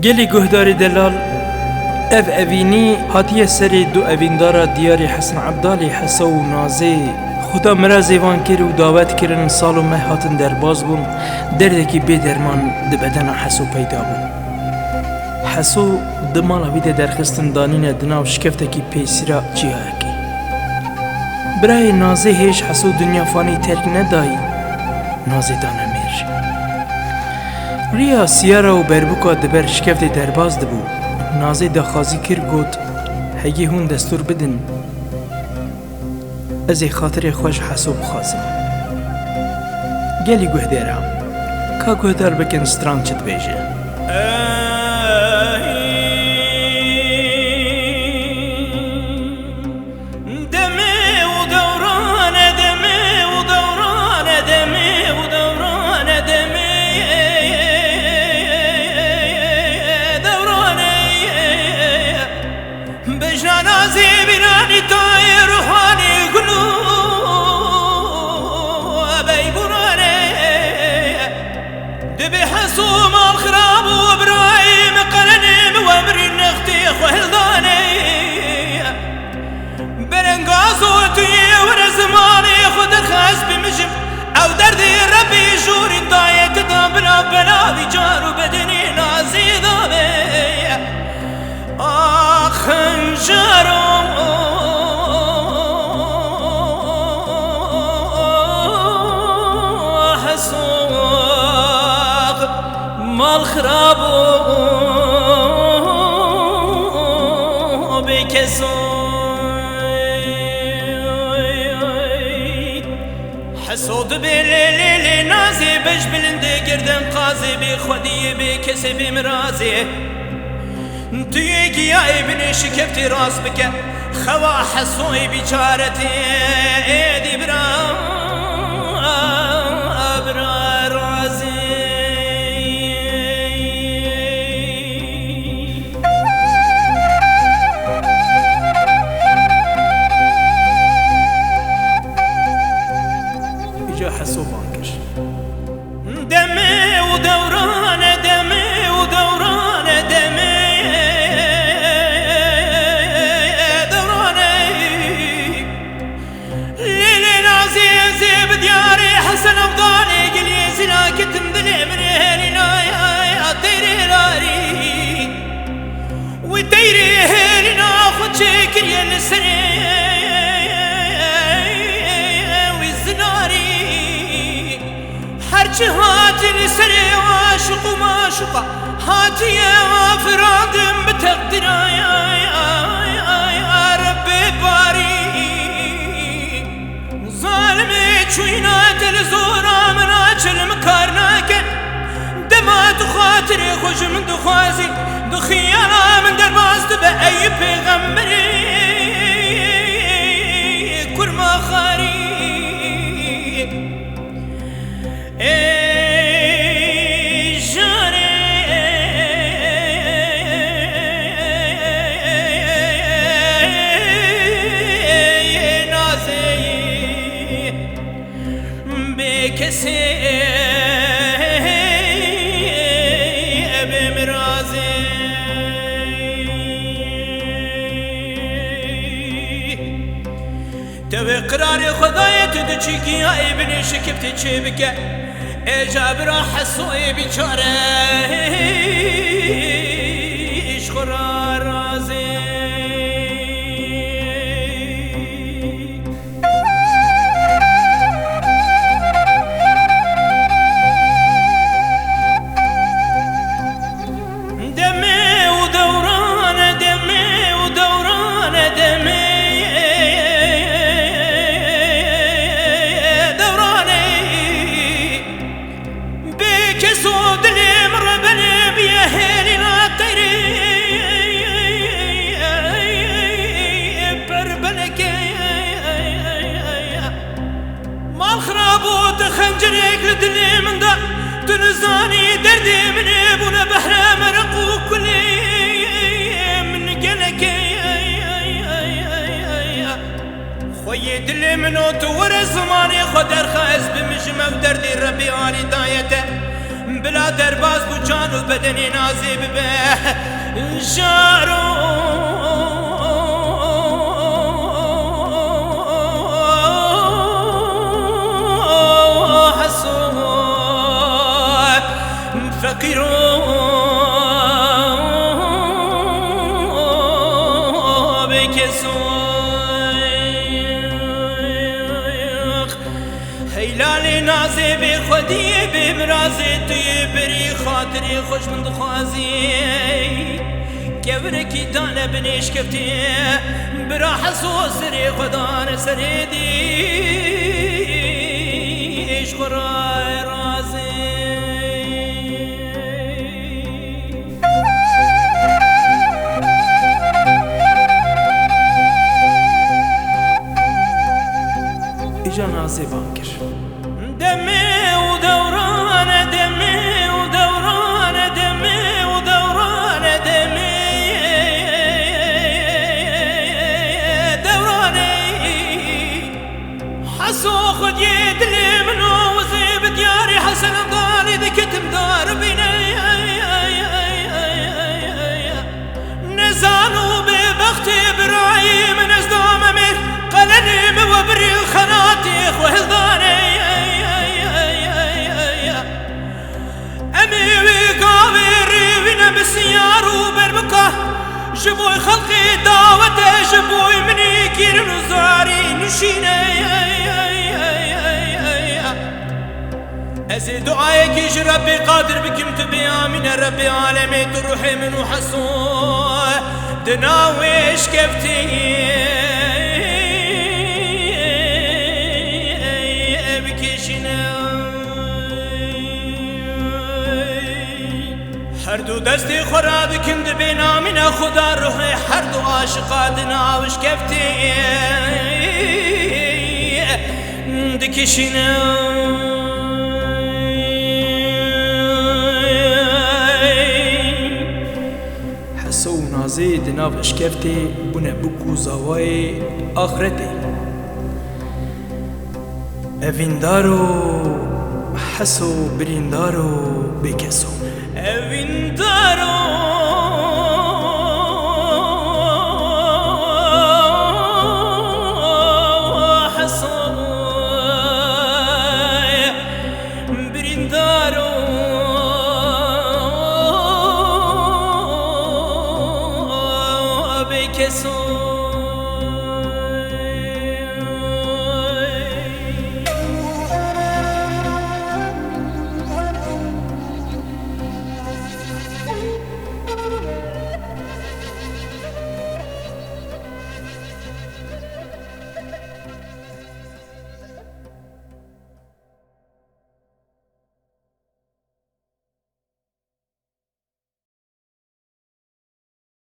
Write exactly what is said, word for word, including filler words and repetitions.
Gelî guhdarê delal, ev evînî hatiye serê du evîndara diyarê Hesen Ebdalê, Heso û Nazê. Xuda mirazê van kir û dawet kirin, sal û meh hatin derbas bûn, derdekî bê derman di bedena Heso peyda bû. Heso di mala wî de derxistin danîne di nav şikeftekî pêsîra çiyayekê. Birayê Nazê hêj Heso dinya fanî terk nedayî, Nazê dane mêr. Riya siyara û berbuka di ber şikeftê derbas dibû. Nazê daxwazî kir, got, Hegî hûn destûr bidin, ez ê xatirê xwe ji Heso bixwazim. Gelî guhdêra, ka guhdar bikin stran çi dibêje. Demê û dewrane, demê û dewrane, demê û dewrane, demê, dewrane. Bejna nazê bîranî tayê ruhanê gul û beyburane. Dibê Heso mal xirab û birayê min qerenê min we mirî nextê xwe hildanê. Berengazo tu yê were zimanê xwe derxest bimijim. Ew derdê Rebê jorîn dayê tu da bila bela vî car û bedenê nazê dabe. Ax xenjero Heso, mal xirab û bêkeso. Heso dibê lê lê lê nazê, bej bilindê girden qazê, bê xwediyê bê kesê bê mirazê. Tu yê giyayê binê şikeftê rast bike, xewa Hesoyê bîçare tê êdî bira, bira razê. Îca Heso van kir. Demê û dewrane, demê û dewrane, demê dewrane. Lê lê nazê zê bi diyarê Hesen Ebdalê giliyê zîna ketim dilê min ê hêlîna ya, ya teyrê larî. Wî teyrê hêlîna xwe çêkiriye li serê wî zinarî. Her çi hatiye li serê aşiq û maşiqa, hatiye afirandin bi teqdîra ya, ya, ya, ya Rebbê barî. Zalimê çûyîna te li zora min a çil min kar nake. Dema tu xatirê xwe ji min dixwazî, di xiyala min derbas dibe, ey pêxemberê kurma xarî. Ê jarê nazê. Bê kesê, bê mirazê. Tevê qirarê Xwedayê tu diçî giyayê binê şikiftê çêbike. Ê ca bira Hesoyê bîçare, ji xwe ra razê. Demê û dewrane, demê û dewrane, demê, dewrane. Bê kes û dilê min rebenê biye hêlîna teyrê berbelekê. Mal xirab û te xencirêk li dilê min da. Tu nizanî derdê min ê bûne behre mereq û kulê min gelekê. Xweyê dilê min û tu were zimanê xwe derxe ez bimijim ew derdê Rebê anî daye te. Bila derbas bû can û bedenê Nazê bibe jaro. Heso feqîro bêkeso. Heylalê Nazê bê xwediyê bê mirazê tu yê berî xatirê xwe ji min dixwazî. Kevirekî dane binê şkeftê, bira Heso serê xwe dane serê dî, ji xwe re razê. Îca Nazê van kir. Demê û dewrane, demê û dewrane, demê û dewrane, demê dewrane. Heso xwediyê dilê min û wizê bi diyarî Hesen Evdalî dikitim dar bîne. Nezan û bêbextê birayî min ez dame mêr, qelenê min we birî xenatê xwe hildane. Em ê wê gavê rêwîne bi siyar û berbika, ji bo xelkê dawete, ji bo minî kîrin û zarî nuşîne. Ez ê duayekî ji Rebbê Qadir bikim, tu bê amîne Rebbê alemê, tu ruhê min û Heso di nav wê şkeftê bikêşîne. Her du destê xwe radikin, dibê namîne Xuda, ruhê her du aşiqa di nav şkeftê dikişîne. Heso û Nazê di nav eşkeftê bûne bûk û zawayê axretê. Evîndaro, Heso birîndaro bêkeso. Evîndaro, Heso birîndaro bêkeso.